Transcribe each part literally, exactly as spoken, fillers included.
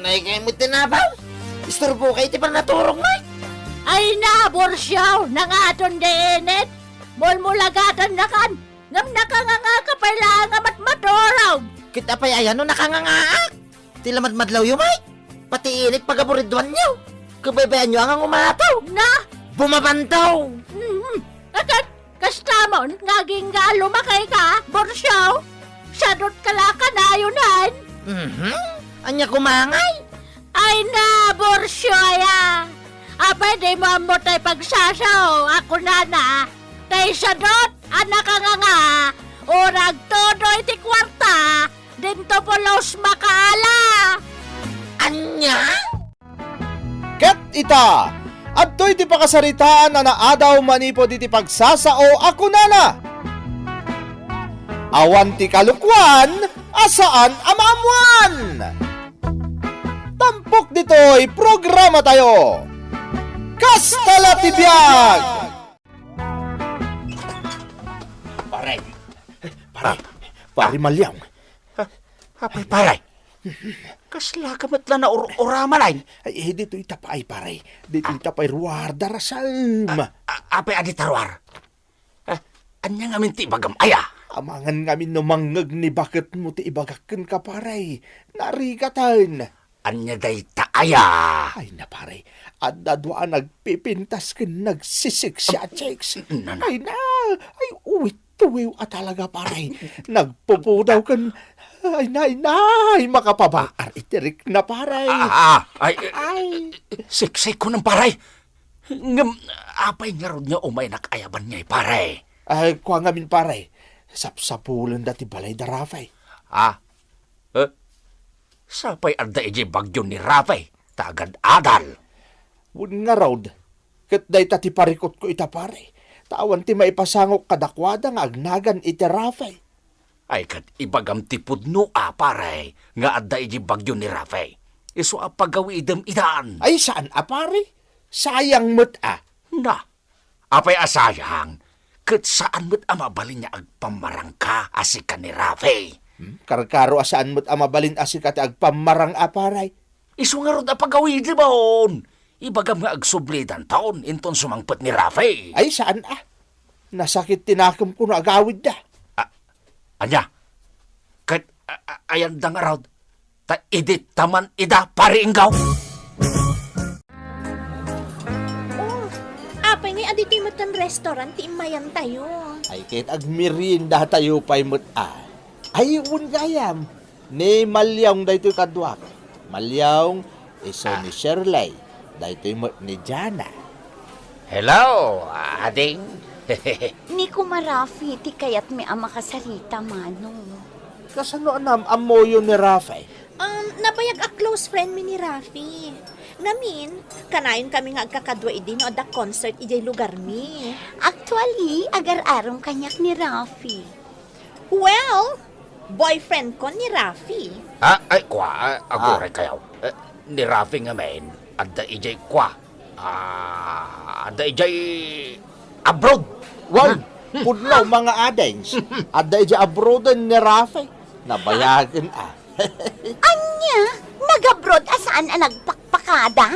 Ay, kay mo tinabaw? Isturbo kay ti panaturog, Mike. Ay na, Borsiaw, nangaton di init. Mulmulagatannakan. Ngem nakanganga ka pay laeng a matmaturog. Ket apay aya no nakangangaak? Ti lamadmadlawyo, Mike. Pati init pagaburidwanyo. Kabaybayanyo a nga umato. Na? Bumabantaw. Mhm. Akat, kastamon nga agingga lumakay ka, Borsiaw? Sadot ka la kanayon. Mhm. Ania kumangay? Ay na, Borsiaw aya. Apay di mo ammo tay pagsasao, a kunana, tay sadot a nakanganga, o nagtudo iti kuarta, dinto pulos makaala. Ania? Ket ita, adtoy ti pakasaritaan a naadaw manipud iti pagsasao a kunana, awan ti kalukoan a saan a maammoan. Tampok ditoy programa tayo. Kasta la ti biag! Pare, pare, Ah. Pare Malyang. Ah, apay, pare? Kasla ka met la naur-uraman, ay? Ay, eh, ditoy ta pay, pare. Ditoy Ah. ta pay ruar darasem. Ah, ah, apay adi ta ruar? Ah, ania ngamin ti ibagam, aya? Amangan ngamin no mangngeg ni baketmo ti ibagak kenka, pare. Narigatan. Ania dayta aya? Ay na, pare, adda dua a nagpipintas ken nagsisiksi a chicks. Nana. Ay na, ay, uwit tuwiw a talaga, pare. Nagpupudaw ken, ay na, ay na, ay, makapabaar iti rikna, pare. Ah, ah, ay, Ay. Siksik ko ng pare. Ngem, apay ngarud nga umaynak ayaban ngay, pare? Ay, kua ngamin, pare. Sapsapulenda ti balay da Rafe. Ah, Eh? Sapay adda idiay bagyo ni Rafe, ta agad-adal. Wen ngarud, ket dayta ti parikutko ita, pare. Ta awan ti maipasangok kadakuada nga agnagan iti Rafe. Ay, ket ibagam ti pudno a, pare, nga adda idiay bagyo ni Rafe. Isu a pagawidem idan. Ay, saan a, pare? Sayang met a. Na, Apay a sayang, ket saan met a mabalin nga agpammarangka a sika ni Rafe. Hmm? Karkaro a saan met a mabalin a sika ti agpammarang a, pare. Isu ngarud a pagawidem. Ibagam nga agsublidanton inton sumangpet ni Rafe. Ay, saan a. Nasakit ti nakemko no agawidda. Ah, ania? Ket, a-, a-, ayanda ngarud? Ta idi ta man ida, Pare Inggaw. Oh, apay ngay a ditoy met ken restaurant ti immayantayo? Ay, ket agmeriendatayo pay met a. Ay, wen gayam, ni Malyong daytoy kaduak. Malyong, isu Ah. ni Shirley. Daytoy met ni Jana. Hello, ading. Ni Kuma Rafi ti kayatmi a makasarita, Manong. Kasano a naam-ammoyo ni Rafi? Um, nabayag a close friend mi ni Rafi. Ngamin, kanayon kami nga agkakadua idi no adda concert idiay lugar mi. Actually, agar-arom kaniak ni Rafi. Well, boyfriend ko ni Rafi. Ah, ay, kwa, ah, aguray Ah. kayaw. Eh, ni Rafi ngamin, adda idiay kwa. Ah, adda idiay abroad. Wow! Hmm. Pudno, mga adings. Adda idiay abroaden ni Rafi. Nabayagen, ah. Ania? Nag-abroad a saan a nagpakpakada?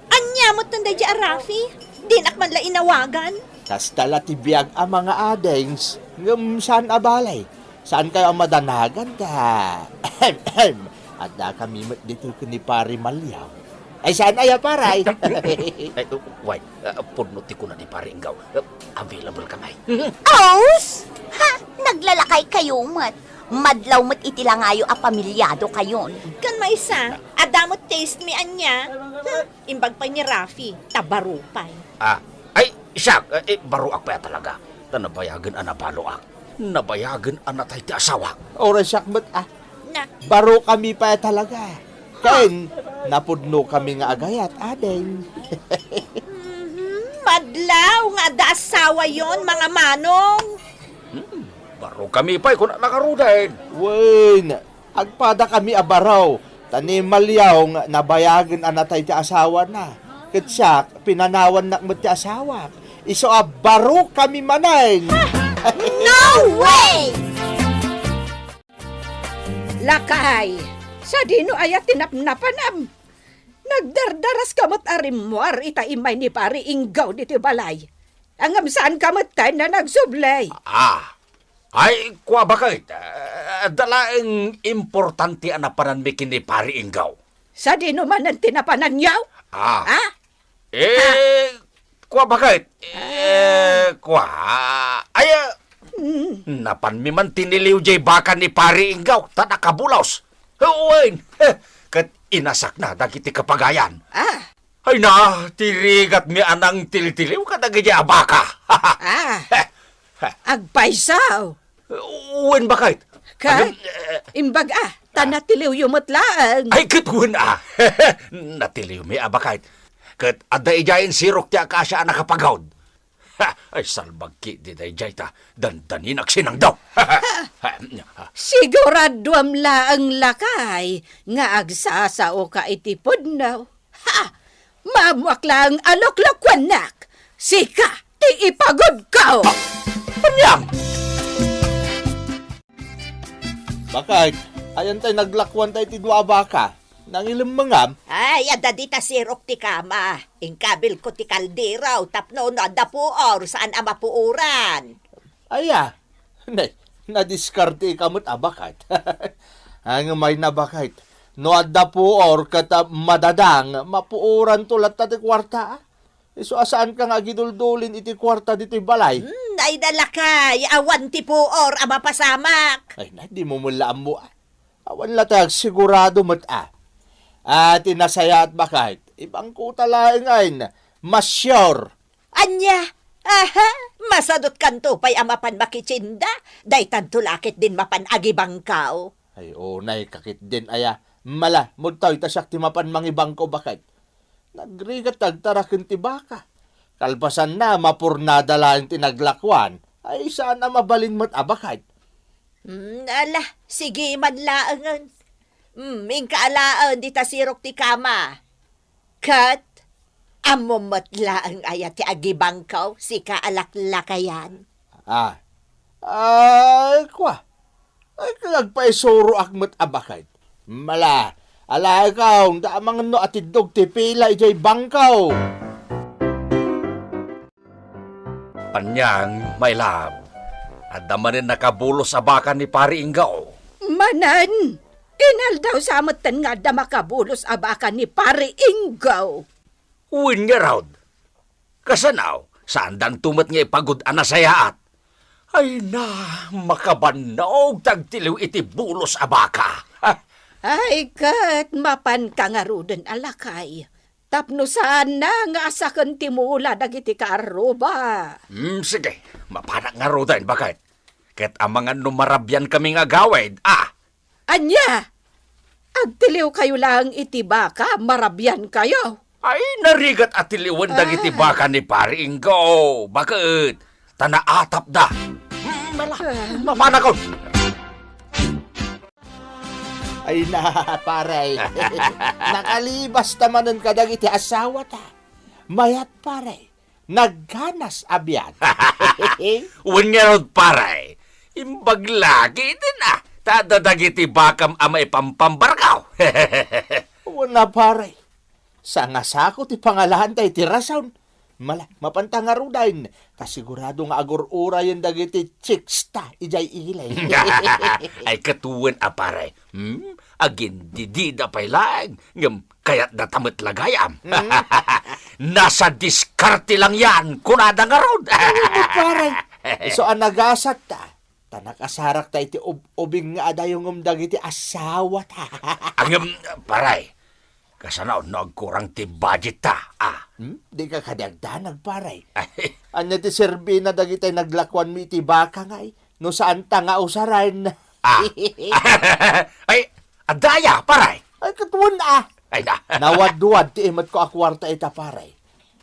Ania met daydiay a Rafi? Dinak man la inawagan. Kasta la ti biag a mga adings, ngem saan a bale. Saankayo a madanagan ta. Ahem, ahem. Adda kami met ditoy ken ni Pare Malyong. Ay, saan aya, pare? Ay, way, ah, pudno ti kuna ni Pare Inggaw. Ah, available ka ngay. Aus! Ha? Naglalakay kayo met. Madlaw met iti langayo a pamilyado kayon. Ken maysa, adda met taste mi ania. Hmm, imbag pay ni Rafi, ta baro pay. Ah, ay, siak, eh, eh, baroak pay a talaga. Ta nabayagen a nabaloak. Nabayagen a natay ti asawak. Uray siak met, ah. Na. Baro kami pay a talaga. Ken, napudno kami nga agayat, ading. Mhm, madlaw nga adda asawayon, mga manong. Hmm, baro kami pay, kuna ngaruden. Wen, agpada kami a baro. Ta ni Malyong nabayagen a natay ti asawana. Ket siak, pinanawannak met ti asawak. Isu a baro kami manen. No way! Lakay, sadino aya ti napnapanam? Nagdardaraska met a rimmuar ita immay ni Pari Inggaw ditoy balay. Ngem saanka metten a nagsubli. Ah, ay, kua, baket, ah, adda laeng importante a napananmi ken ni Pari Inggaw. Sadino manen ti napananyo? Ah. Ha? Eh, kua, baket? Eh, kua, ay, ah, Mm. napanmi man tiniliw jay baka ni Pari Inggaw, ta nakabulos. Wen, eh, ket inasakna dagiti kapagayan. Ah. Ay na, ti rigatmi a nangtiltiliw kadagiti a baka. Ah. Agpayso. Wen, baket. Ket? Agam-, eh, imbag a, ta natiliwyo met laeng. Ay, ket wen a. Natiliwmi a, baket. Ket adda idiayen sirok ti akasia a nakapagawd. Ha, ay, salbag ketdi daydiay ta dandaninak sinangdaw. Siguraduam laeng, lakay, nga agsasaoka iti pudno. Ha! Maammoak laeng a loklokuannak. Sika ti ipagudko. Ah, aniam? Baket, ayan tay naglakuan tay ti dua a baka. Nangilemmengam? Ay, adda dita sirok ti kama. Inkabilko ti kaldero tapno no adda puor, saan a mapuoran. Aya, ne, nadiskarteka met a, baket. Ay, ngem ay na, baket. No adda puor ket, ah, madadang, mapuoranto latta ti kuarta, ah. Isu a saanka nga agiduldulin iti kuarta ditoy balay. Hmm, ay na, lakay, awan ti puor a mapasamak. Ay na, dimo met la ammo, ah. Awan la tay agsigurado met a. A, ti nasayaat, baket, ibangkota laeng ay, mas sure. Ania? Aha, masadutkanto pay a mapan makitienda? Daytanto la ketdin mapan agibangko. Ay, unayka ketdin aya. Mala, mudtoy ta siak ti mapan mangibangko, baket. Nagrigat ti agtaraken ti baka. Kalpasanna, mapurnada laeng ti naglakuan. Ay, saan a mabalin met a, baket. Hmm, ala, sige man laengen. Hmm, inka alaen dita sirok ti kama. Ket, ammom met laeng aya ti agibangko, sika a laklakayan? Ah. Ay, kua. Ay, agpaisuroak met a, baket. Mala, alaekaw, da mangenno a tiddog ti pila idiay bangko. Paniang, my love, adda manen nakabulos a baka ni Pari Inggaw. Manen, inaldaw sa metten nga adda makabulos a baka ni Pari Inggaw. Wen ngarud, kasano, saandanto met nga ipagud a nasayaat? Ay na, makabannog ti agtiliw iti bulos a baka. Ay, ket mapanka ngaruden a lakay. Tapno saanna nga asaken ti mula dagiti kaarruba. Hmm, sige, mapanak ngaruden, baket. Ket amangan no marabiankami nga agawid, a? Ania? Agtiliwkayo laeng iti baka, marabiankayo? Ay, narigat a tiliwen dagiti Ah. baka ni Pari Inggo, baket ta naatapda. Hmm, mala, Ah. mapanakon. Ay na, pare. Nakalibasta manen kadagiti asawata. Mayat, pare. Nagganas a biag. Wen ngarud, pare. Imbag la ketdin, a, ta adda dagiti bakam a maipampambarkaw. Wen a, pare. Sangasako ti pangalaanta iti rason. Mala, mapanta ngaruden, ta sigurado nga agur-urayen dagiti chicks ta idiay ili. Ay, ket wen a, pare. Hmm? Agindidida pay laeng, ngem kayatdata met la gayam. Hmm? Nasa diskarte lang yan, kunada ngarud. Ay, pare. Isu a nagasat ta. Ta nakasarak ta iti ub-, ubing nga adayongem dagiti asawata. Ngem, pare, kasano no agkurang ti budget ta, a? Hmm? Dika kadi agdanag, pare. Ay. Ania ti serbina dagiti naglakuanmi iti baka ngay, no saanta nga usaren? A. Ay, adda aya, pare? Ay, ket wen a. Ay, na. Nawadwad ti imetko a kuarta ita, pare.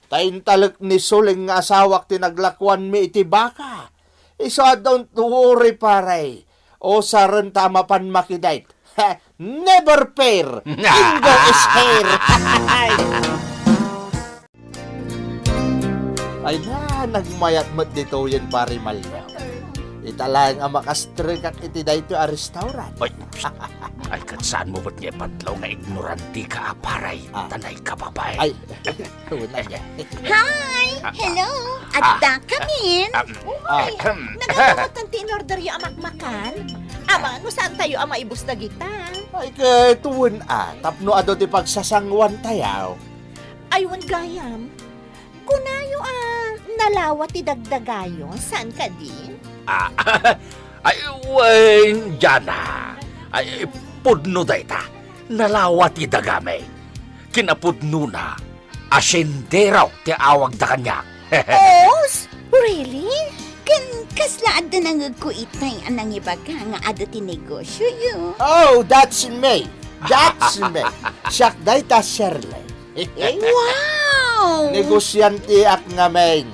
Ta intalek ni Suling nga asawak ti naglakuanmi iti baka. Isu a don't worry, pare. Usarenta a mapan makidait. Never fail. Inggo is here. Ay na, nagmayat met ditoyen, pare Malyaw. Ita laeng a makastrekak iti daytoy a restaurant. Ay, psst. Ay, ket saanmo met nga ipatlaw nga ignorantika a pare, Ah. tanay ka babae. Ay, wala niya. Hi! Ah, Hello! ah, Adda ah, kamin! ah, Uy, ahem. Nagano met ti inorderyo a makmakan? Ama, no saantayo a maibus dagita? Ay, ket wen a, tapno adu ti pagsasanguantayo. Ay, wen gayam. Kunayo a nalawa ti dagdagayo, saan kadi? Ah, ay, wen, Jana. Ay, pudno dayta. Nalawa ti dagami. Kinapudnona, asendero ti awagda kaniak. Oh, s-, really? Ken kasla adda nangegko itay a nangibaga nga adu ti negosioyo? Oh, that's me. That's me. Siak dayta, Shirley. Wow! Negosianteak ngamin.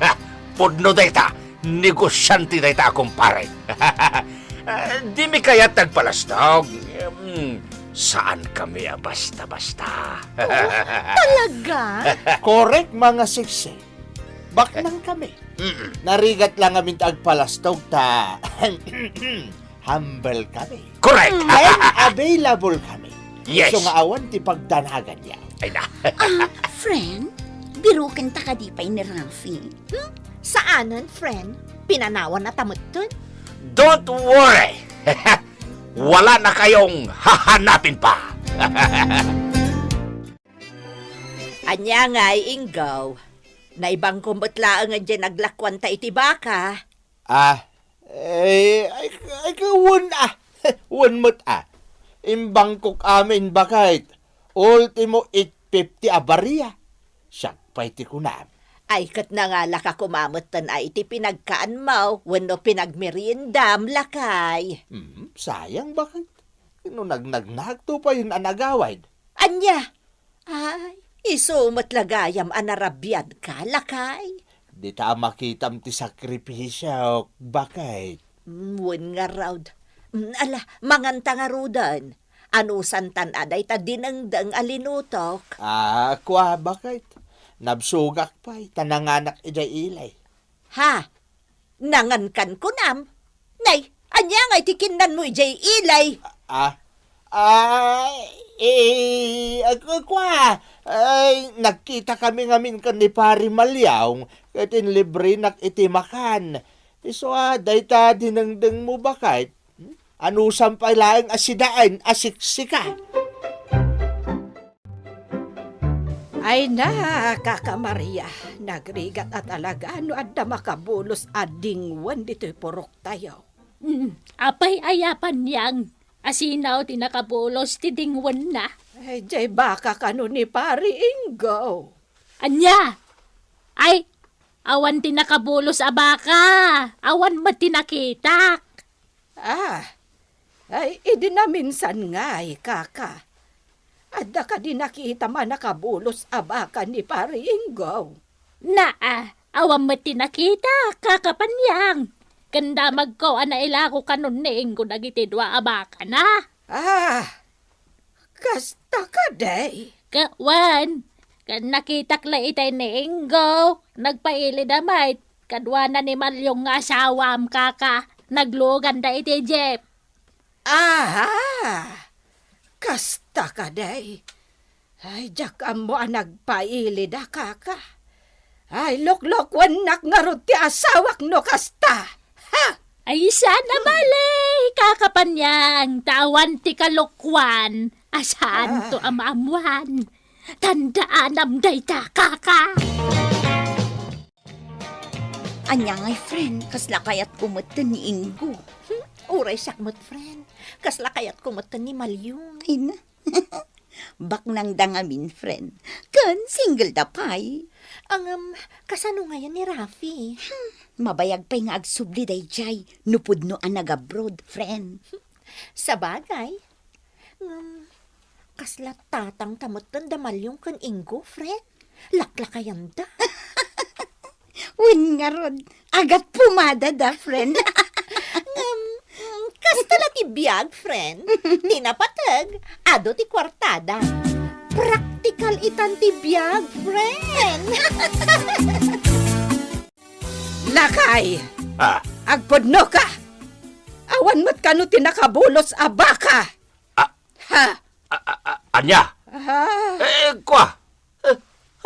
Ha, pudno dayta. Negosiante dayta a kumpare. Ah, dimi kayat agpalastog. Hmm, saan kami a basta-basta. Oh, talaga? Korek, mga siksi. Baknang kami. Mm-mm. Narigat lang amin ti agpalastog ta humble kami. Correct! Ken available kami. Yes. Isu nga awan ti pagdanaganyo. Ay na. Ah, friend, birukenta kadi pay ni Rafi? Hmm? Saanen, friend. Pinanawan na ta metten. Don't worry! Wala na kayong hahanapin pa! Ania ngay, Inggaw? Naibangko met laeng diay naglakuanta iti baka. Ah, eh, ay, ay, wen a. Wen met a. Imbangkok amin, baket. Ultimo eight fifty a baria. Siak pay ti kunam. Ay, ket nangalaka koma metten a iti pinagkaanmo wenno pinagmeriendam, lakay. Hmm, sayang, baket. No nagnagnagto pay a nagawid. Ania? Ay, isu met la gayam a narabianka, lakay. Dita a makitam ti sakripisiok, baket. Mm, wen ngarud. Mm, ala, manganta ngaruden. Anusantan a dayta dinengdeng a linutok. Ah, kua, baket. Nabsogak pay, ta nanganak idiay ili. Ha? Nangankan kunam? Nay, ania ngay ti kinnanmo idiay ili? Ah, ah, eh, ag-, kua, ay, nagkita kami ngamin ken ni Pari Maliaw, ket inlibrenak iti makan. Isu a, dayta dinengdengmo, baket. Hmm? Anusam pay laeng a sidaen a siksika. Ay na, Kaka Maria, nagrigat a talaga no adda makabulos a dingwen ditoy puroktayo. Mm, apay aya, Panyang? Asino ti nakabulos ti dingwenna? Ay, diay baka kano ni Pari Ingo. Ania? Ay, awan ti nakabulos a baka. Awan met ti nakitak. Ah, ay, idi naminsan ngay, Kaka. Adda kadi nakitam a nakabulos a baka ni Pari Ingo? Naa, awan met ti nakita, Kaka Panyang. Ken damagko a nailako kanon ni Ingo dagiti dua a bakana. Ah, kasta kadi? Ka-, wen, ken nakitak la itay ni Ingo. Nagpailida met, kaduana ni Malyong nga asawam, Kaka. Nagluganda iti jeep. Aha! Kasta kadi? Ay, diak ammo a nagpailida, Kaka. Ay, loklokuennak ngarud ti asawak no kasta. Ha? Ay, saan a bale, Kaka Panyang, ta awan ti kalokuan a saanto Ah. a maammuan. Tandaanam dayta, Kaka. Ania ngay, friend? Kasla kayatko metten ni Ingo. Hmm, uray siak met, friend. Kasla kayatko metten ni Malyong. Ay na. Baknangda ngamin, friend. Ken single da pay. Ngem, kasano ngayen ni Rafi? Hmm, mabayag pay nga agsubli daydiay no pudno a nag-abroad, friend. Sabagay. Ngem, kasla tatangta metten da Malyong ken Ingo, friend? Laklakayanda. Wen ngarud, agat pumadada, friend. Ngem, mm, kasta la ti biag, friend. Ti napateg, adu ti kuartada. Praktikal itan ti biag, friend. Lakay! Ah. Agpudnoka! Awan met kano ti nakabulos a baka! Ah, Ha? a, a, a, ania? Ah. Eh, kua? Eh,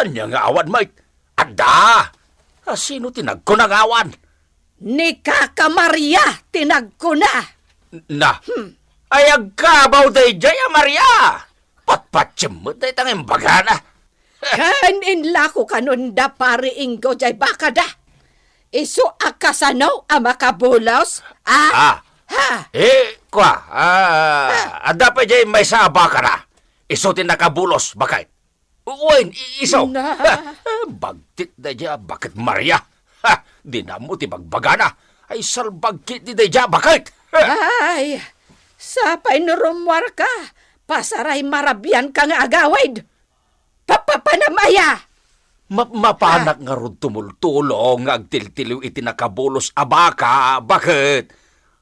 ania nga awan met? Adda! Ah, sino ti nagkuna nga awan? Ni Kaka Maria ti nagkuna. Na. Hmm. Ay, agkabaw daydiay a Maria! Patpatiem met dayta nga imbagana. Ken inlako kanon da Pari Ingo jay bakada. Isu a kasano a makabulos? Ah? Ah. Ha? Eh, kua, ah, Ah. adda pay jay maysa a bakada. Isu ti nakabulos, baket. Wen, i-, isu. Na. Ha, bagtit daydiay a baket Maria. Ha, dinammo ti bagbagana. Ay, salbagkit ti daydiay a baket. Ha. Ay, sapay no rummuarka, pasaray marabianka nga agawid. Papapanam aya! Ma-, mapanak Ah. ngarud tumultulong nga agtiltiliw iti nakabulos a baka, baket?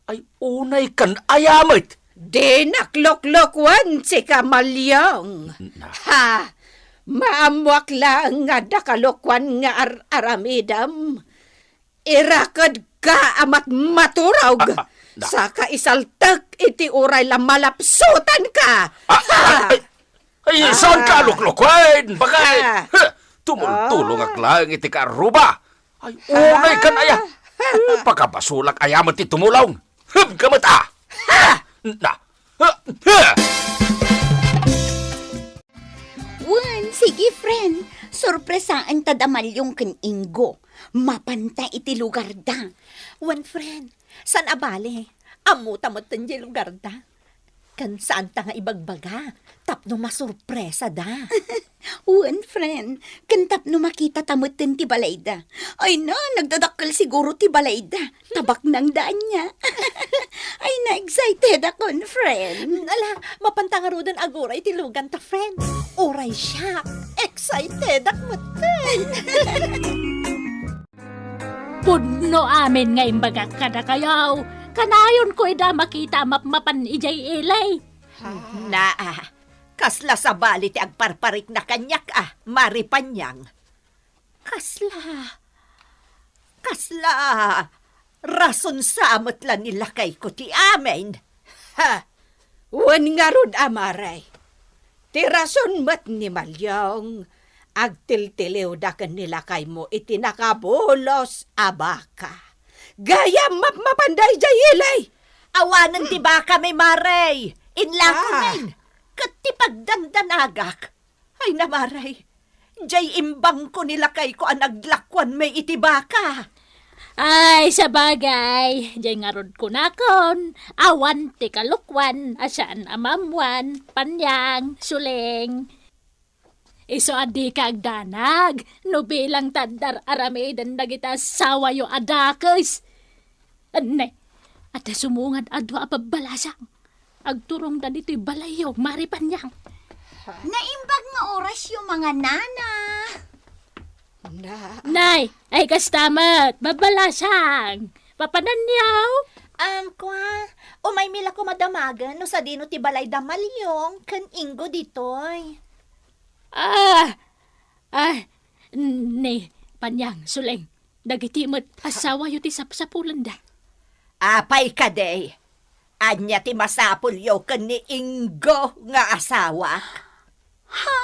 Ay, unay kan aya met? Dinak loklokuan, sika Malyong. Na. Ha! Maammoak laeng nga adda kalokuan nga ar-aramidem. Irakedka a mat-, maturog. Ah, ah, na. Saka isaltek iti uray la malapsutanka. Ah, Ha! ay, ay, ay, saan ka Ah. alukluken, bakay? Ah. Ha! Tumultulong Ah. ak laeng iti kaarruba. Ay, unay kan aya. Ah. Eh, pakabasolak aya met ti tumulong. Hum ka met, ah. Ha! Na. Ha! Ha! Wen, sige, friend. Sorpresaenta da Malyong ken Ingo. Mapanta iti lugarda. Wen, friend. Saan a bale? Ammota metten diay lugarda. Ken saanta nga ibagbaga tapno masorpresada. Wen, friend. Ken tapno makitata metten ti balayda. Ay na, nagdadakkel siguro ti balayda. Tabaknangda ania. Ay, na-excited akon, friend. Ala, mapanta ngaruden aguray ti luganta, friend. Uray siak, excited ak metten. Pudno amin nga imbagak kadakayo. Kanayonko ida makita a mapmapan idiay ili. Naa, kasla sabali ti agparparikna kaniak a, Mari Panyang. Kasla, kasla rason sa met la ni lakayko ti amin. Ha! Wen ngarud a Mari, ti rason met ni Malyong, agtiltiliwda ken ni lakaymo iti nakabulos a baka. Gayam mapmapan daydiay ili! Awanen ti bakami, Mari. Inlako Ah. men. Ket ti pagdandanagak. Ay na, Mari. Diay imbangko ni lakayko a naglakuan met iti baka. Ay, sabagay, diay ngarud kunakon, awan ti kalokuan a saan a maammuan, Panyang, Suling. Isu a dika agdanag, no bilang ta adda ar-aramiden dagiti assawayo a dakes. Anne, adda sumungad a dua a babbalasang. Agturongda ditoy balayyo, Mari Panyang. Naimbag nga orasyo, mga nana. Na- Nay, ay kasta met, babbalasang. Papananyo? Am, kua, umaymi la koma damagen no sadino ti balay da Malyong ken Ingo ditoy. Ah, ah, ni Panyang, Suling, dagiti met assawayo ti sapsapulenda. Apay kadi? Ania ti masapulyo ken ni Ingo nga asawak? Ha?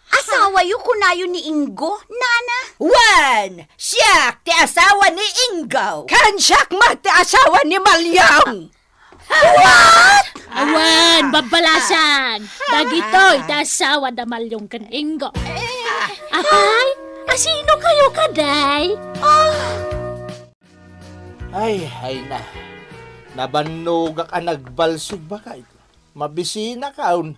Asawayo kunayo ni Ingo, nana? Wen, siak ti asawa ni Ingo. Ken siak met ti asawa ni Malyong. What? Awan, babbalasang. Dagitoy ti asawa da Malyong ken Ingo. Apay, asino kayo kaday? Ay, ay na. Nabannogak a nagbalsog, baket. Mabisina kaon.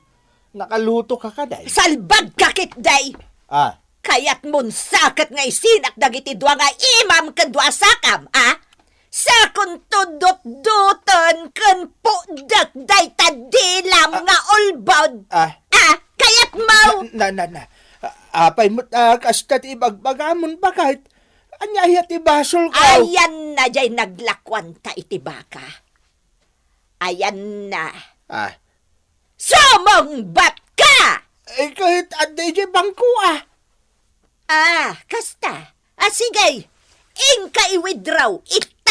Nakaluto ka kaday? Salbag ka ketdi! Ah. Kayatmon saket nga isinak dagiti dua nga imam ken dua a sakam, a? Sakonto dutdoten ken pudek dayta dilam Ah. nga ulbod. Ah. Ah, kayatmo! Na, na, na, na. Ah, apay met, ah, kasta ti ibagbagamon, baket? Ania aya ti basolko? Ayanna jay naglakuanta iti baka. Ayanna. Ah. Sumungbat ka! Eh, ket adda idiay bangko, ah. Ah, kasta. Ah, sige. Inka i-withdraw. Ita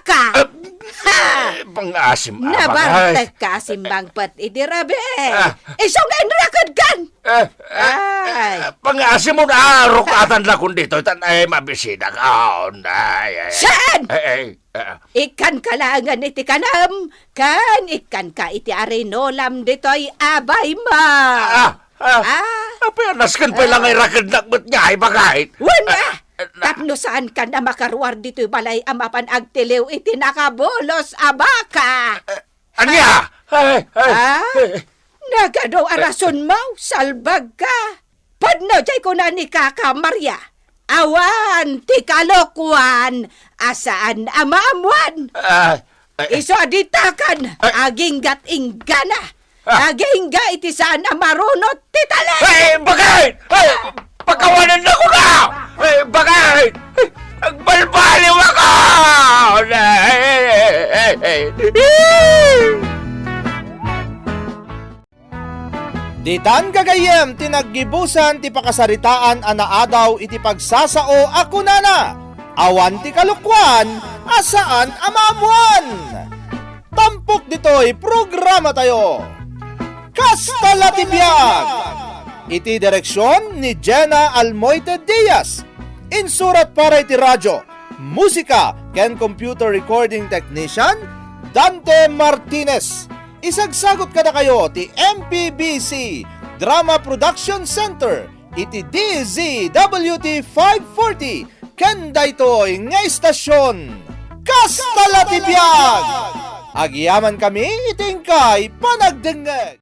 abaka. Ah, ha! Eh, pangaasim, abaka. Nabartek ka simmangpet idi rabii. Ah. Isu nga inrakedkan. Eh, eh, Ay. Eh, pangaasim mo na arok atan lakon dito, tan ay mabisidak. Oh, ay, ay, ay. Saan? Eh, eh, eh. Ikkanka laengen iti kanem, ken ikkanka iti arinolam ditoy abaymo. Ah, ah, ah. Ah. Apay a nasken pay la nga irakednak met nga ay bakay. Wen, ah, ah, na- tapno saankan a makaruar ditoy balay a mapan agtiliw iti nakabulos a baka. Eh, ania? Ay, ay, ah? Eh. Nagadu a rasonmo, salbagka. Pudno jay kuna ni Kaka Maria, awan ti kalokuan a saan a maammuan. Ah, eh, eh. Isu a ditakan, ah, aginggat inggana. Ah. Agingga iti saan a marunot ti talek. Eh, bakit? Eh, pakawanennakon! Eh, bakit? Eh, agbalbaliwko! Eh, eh, eh, eh, eh. Ditan gagayyem ti naggibusan ti pakasaritaan a naadaw iti pagsasao a kunana, awan ti kalokuan a saan a maammuan. Tampok ditoy programatayo, Kasta la ti Biag, iti direksion ni Jenna Almoite Diaz. Insurat para iti radio, musika, ken computer recording technician, Dante Martinez. Isagsagut kadakayo ti M P B C Drama Production Center iti D Z W T five forty ken daytoy nga istasyon. Kasta la ti biag! Agyamankami iti inkay panagdengngeg.